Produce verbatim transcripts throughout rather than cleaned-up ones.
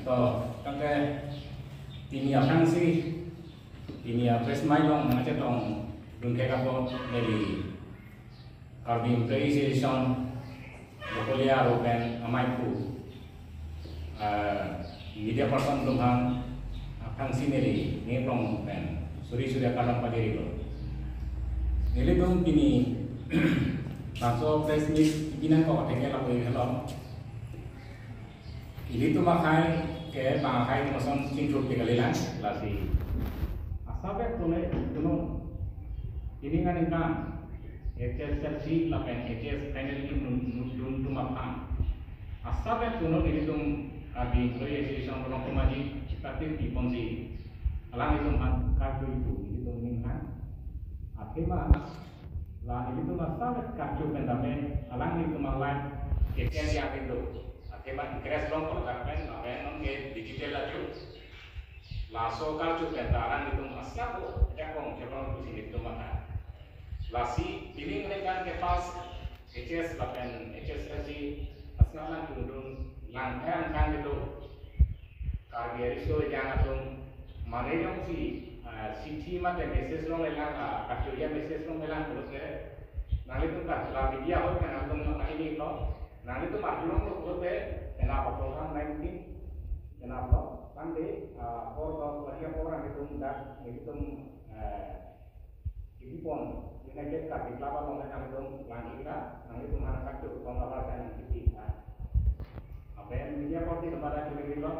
To, tangte pini aphrangsi, pini a-press meet along nangchetongdun thek apot neli Karbi Employee Association Bokolia aro pen amei aphu, ah, media person atum aphan aphrangsi neli ningjeplong pen suri suri akardom pajirilo. Nelitum pini laso press meet pinang ko atheke lapu helo. Ilitum akhei ke bang akhei atum ason chingthur te kalilang, lasi asap-et tune tunung. Pini aningkan H S L C lapen H S final dun, dun, dun atum aphan asap-et tunung ilitum Karbi Employee Association Rongkhong Maji chipati piponsi alanglitum aphan karju ipu ilitum ning hang. Athema la ilitum asap-et karju pen tame alanglitum alang ke ke ya pintu. Athema encourage long kola pen lapen non ke digital la ju. Laso karju pen ta alanglitum asap-o jakong jakong pusi nelitum matha. Lasi pini aningkan ke pass H S lapen H S L C asap lang tundun lang thang thang gitu. Karbi ariso ejang atum mane jongsi, ah, chithi mate message longlelang, ah, karju ya message longlelang pulote nanglitum karju la media hoi kan nanglitum nang ini lo, nanglitum arjulonglo pulote ena program nineteen ena lo tangte, ah, por dos hari por nanglitum dak nanglitum, eh, Ipon, United Karbi Club along nanglitum lang-ikra, nanglitum aphan karju kong abar kan nangkipi-ikra. Lapen media party atum ta choningri lo,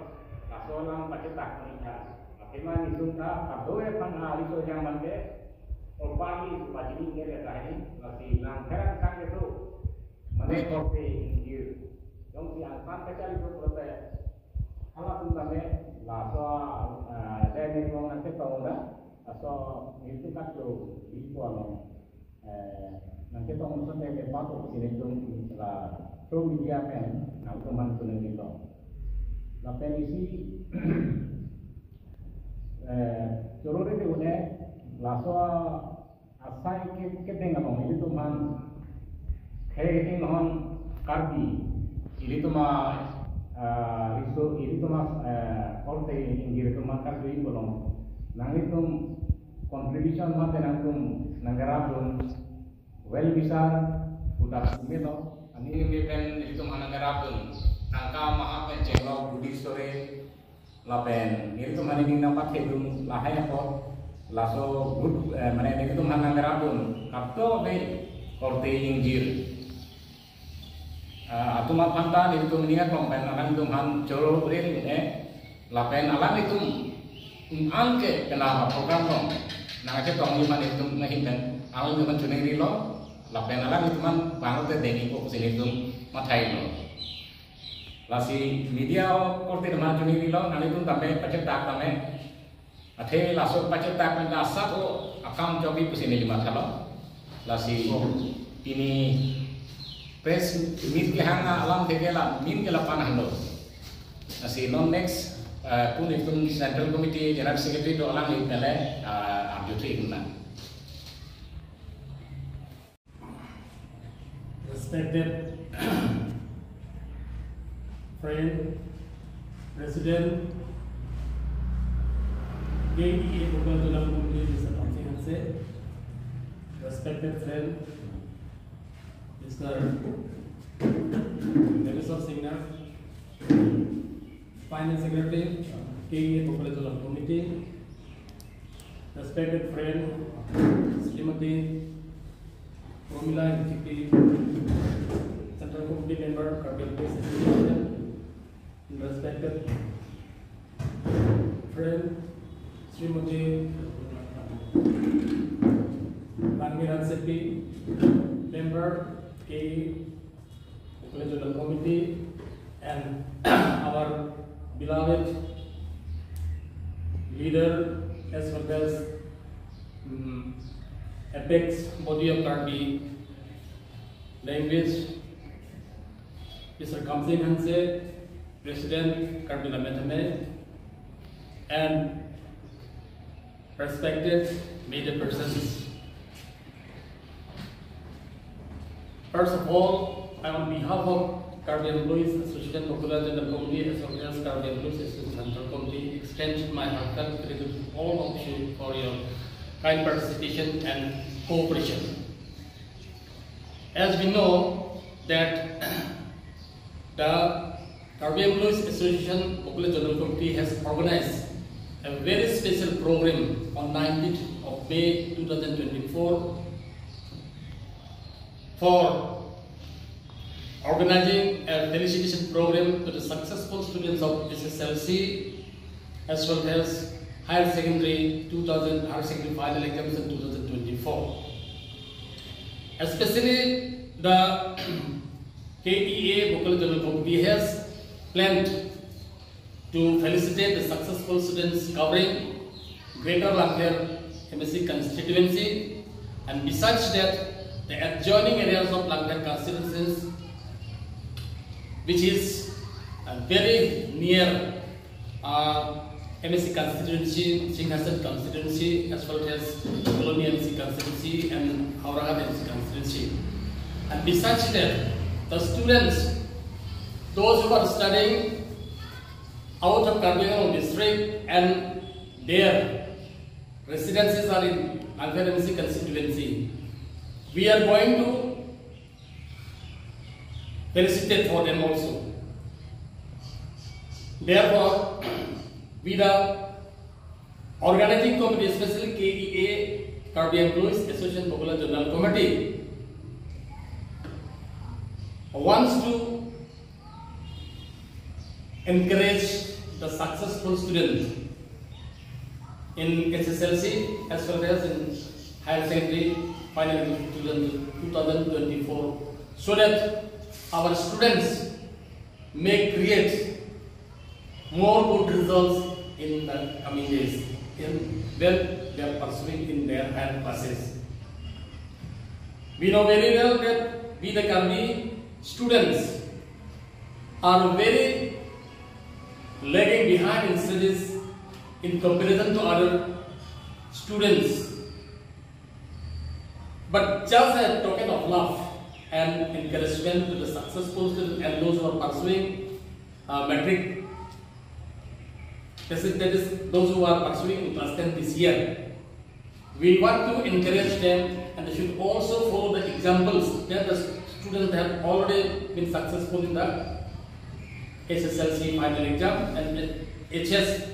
laso alam pachetak nang-ikra. Athema nelitum ta kadokave aphan ariso ejang mate, or pagi pajini nere tahi, lasi lang kerang kan itu, mane korte ingjir. Jongsi angpan kachari itu prote, halatum tame, laso, ah, dai ni kong nangchetong da, laso nelitum karju ipo along. Eh, nangchetong ason te ke patok si nelitum la through media pen nangtum aphan choningri lo. Lapen isi, eh, choro re te une laso asai ke kedeng along ilitum aphan khei kedeng hon Karbi ilitum a, ah, riso ilitum a, eh, korte ingjir atum aphan karju ipo along nanglitum contribution mate nangtum nangkerapdun well wisher pudak melo. Ani neli pen nelitum aphan nangkerapdun tangka maha pen chenglok budi sore lapen nelitum aphan ning nangpathedun lahai apot laso good, eh, mane nelitum aphan nangkerapdun kadokave korte ingjir, ah, atum aphan ta nelitum ning aklong pen alanglitum aphan choro bril ne lapen alanglitum an ke penap program along nangchetongji aphan nelitum nanghin pen alanglitum aphan choningri lo lapen alanglitum aphan banglote dengji pusi nelitum mathai lo. Lasi media korte atum aphan choningri lo, nanglitum tame pachetak tame. Athe laso pachetak pen asap-o akam chobi pusi neli mathalo. Lasi pini press meet kehang alam theke la min ke lapu-an hanglo. Lasi non next, eh, pun itum Central Committee General Secretary do alangli pele, eh, arju thu ikna. Respected friend, President, K E A Bokolia Zonal Committee, Mister Kamsing Hanse, respected friend, Mister Demisar Singnar, Finance Secretary, K E A Bokolia Zonal Committee, respected friend, Srimati Promila Ingtipi, Central Committee Member, Karbi Anglong Association, respected friend, Srimati Pangmiran Sepi, Member, K E A Bokolia Zonal Committee, and our beloved leader as well as, mm, apex body of Karbi language, Mister Kamsing Hanse, President Karbi Lammet Amei, and respected media persons. First of all, I, on behalf of Karbi Employees Association Bokolia Zonal Committee as well as Karbi Employees Association Central Committee extend my heartfelt gratitude to all of you for your kind participation and cooperation. As we know that the Karbi Employees Association Bokolia Zonal Committee has organized a very special program on nineteenth of May two thousand twenty-four for organizing a felicitation program to the successful students of S S L C as well as higher secondary two thousand, higher secondary final examination two thousand twenty-four. Especially the K E A Bokolia Zonal Committee has planned to felicitate the successful students covering Greater Langpher M A C constituency, and besides that, the adjoining areas of Langpher constituencies, which is uh, very near uh, M A C constituency, Singhason constituency, as well as Colony M A C constituency and Howraghat M A C constituency. And besides that, the students, those who are studying out of Karbi Anglong district and their residences are in Langpher M A C constituency, we are going to felicitate for them also. Therefore, we the organizing committee, especially K E A, Karbi Employees Association Bokolia Zonal Committee, wants to encourage the successful student in S S L C as well as in higher secondary final two thousand twenty-four, so that our students may create more good results in the coming days in when they are pursuing in their higher classes. We know very well that we the Karbi students are very lagging behind in studies in comparison to other students. But just a token of love and encouragement to the successful students and those who are pursuing uh, matric, that is, that is those who are pursuing class ten this year. We want to encourage them and they should also follow the examples that the students have already been successful in the S S L C final exam and the H S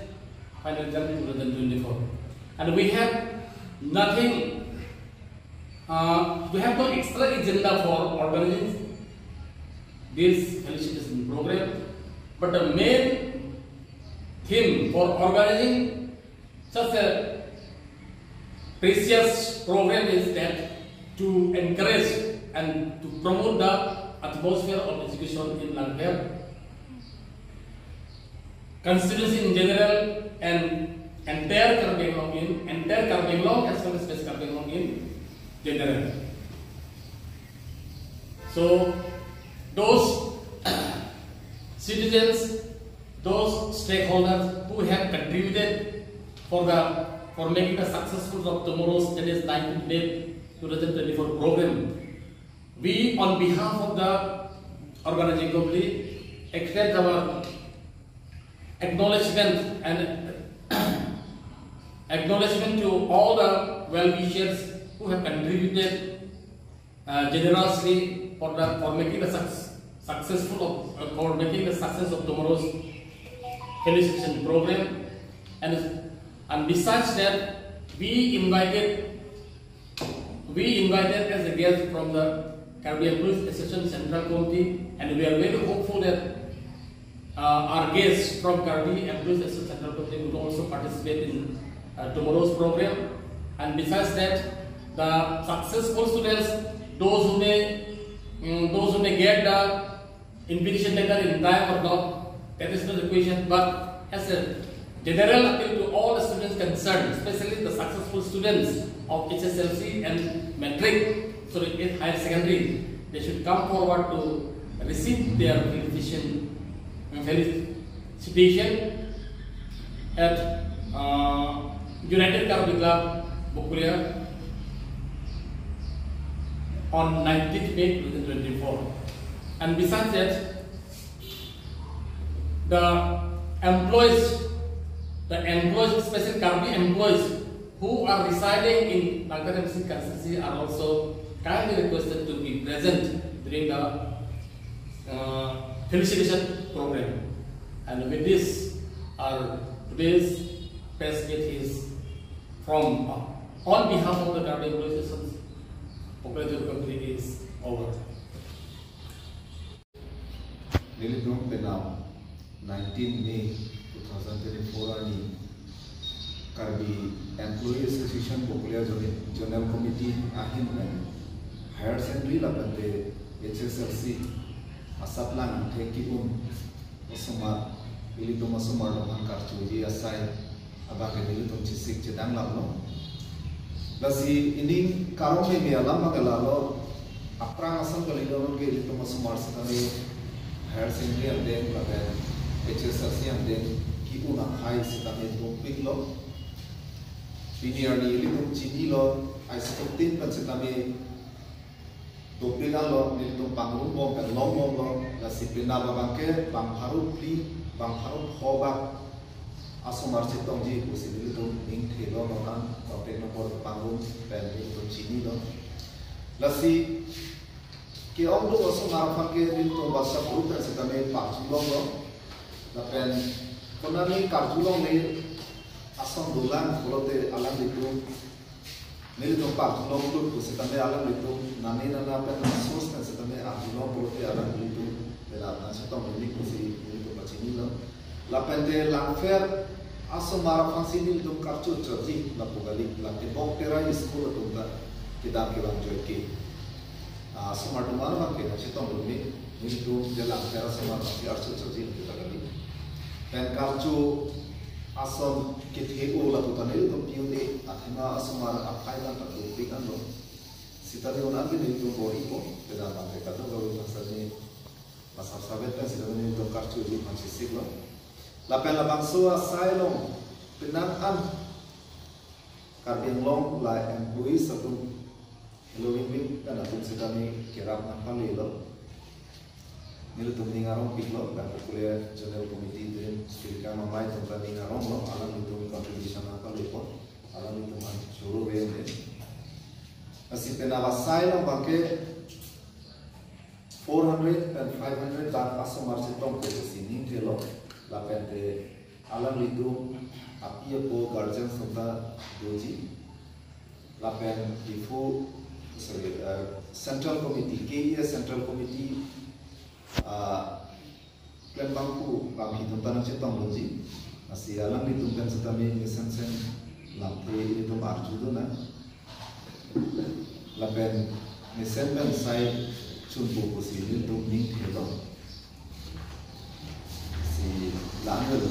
final exam two thousand twenty-four. And we have nothing, uh, we have no extra agenda for organizing this felicitation program, but the main theme for organizing such a precious program is that to encourage and to promote the atmosphere of education in Langpher constituency in general and entire Karbi Anglong in, entire Karbi Anglong as well as West Karbi Anglong in general. So those citizens, those stakeholders who have contributed for the for making the successful of tomorrow's, that is nineteenth May two thousand twenty-four program, we on behalf of the organizing committee extend our acknowledgement and acknowledgement to all the well-wishers who have contributed uh, generously for the for making the suc- successful of uh, for making the success of tomorrow's felicitation program, and and besides that, we invited we invited as a guest from the Karbi Employees Association Central Committee, and we are very hopeful that uh, our guests from Karbi Employees Association Central Committee will also participate in uh, tomorrow's program. And besides that, the successful students, those who may, mm, those who may get the invitation letter in time or not, that is not the question. But as a general appeal to all the students concerned, especially the successful students of H S L C and matric, sorry, higher secondary, they should come forward to receive their felicitation, felicitation at uh, United Karbi Club, Bokolia on nineteenth May twenty twenty-four. And besides that, The employees, the employees, especially Karbi employees who are residing in Langkat M C constituency are also kindly requested to be present during the uh, felicitation program. And with this, our today's press meet is from, uh, on behalf of the Karbi Employees Association, Boklia Committee is over. Nelitum penap nineteen May two thousand twenty-four arni Karbi Employee Association Boklia Zone-, Zonal Committee ahin pen higher secondary lapen te H S L C asaplang thek ki-un osomar, ilitum osomar dohan karchuji asai abang ke nelitum chesik chedang lam lo. Lasi ining karong meme alam abang ke lalo, aphrang asam kali lo, non ke ilitum osomar setame higher secondary angdeng lapen H S L C angdeng ki-un aphai setame dopik lo. Pini arni ilitum chini lo, ai seventeen pen setame dopik an lo, nelitum pangrum bom pen long bom lo, lasi penap abang ke bang pharo phli, bang pharo pho bak asomar chetongji pusi nelitum ning thelo lo, an contact number pangrum pen nelitum chini lo. Lasi ke-ongdung osomar aphan ke nelitum WhatsApp group pen setame parjulong lo. Lapen konani karjulongle ason dolang pulote alanglitum nelitum parjulong lut pusitame alanglitum nane nana pen na source pen setame arjulong pulote alanglitum penap nangchetong limit pusi nelitum pachini lo. Lapen te Langpher asomar aphansi nelitum karcho chotji lapu kali, la Tebok Terai school atum ta kedam kevang joike. Ah, asomar atum abang ke nangchetong limit, nelitum te Langpher asomar aphansi archo chotji lapu ta kali. Pen karcho ason kethe-o lapu ta nelitum pi-un-e, athema asomar aphai abang ta dopik an lo. Sitame un-an ke nelitum bor-ipo, penap abang ke kadokave aphan setame, masap sabet pen setame nelitum karchuji aphan chesik lo. Lapen labangso asai along penang an Karbi Anglong la employees atum, Helo Ringbing pen atum setame kerap nangpale lo. Nelitum ning arong pik lo, dak Boklia Zonal Committee din Spirika Mamai atum ta ning arong lo, alanglitum contribution nangpale po, alanglitum an choro ve de. Lasi penap asai along abang ke four hundred pen five hundred bak asomar chetong ke pusi ning thelo, lapen te alanglitum api apo guardian atum ta doji. Lapen Diphu, sorry, uh, Central Committee, K E A Central Committee, uh, klem bangphu bangphi atum ta nangchetong doji. Lasi alanglitum pen setame mesen sen lamthe ilitum arjudun nang. Lapen mesen pen sai chunpo pusi nelitum ning thelo. Si langel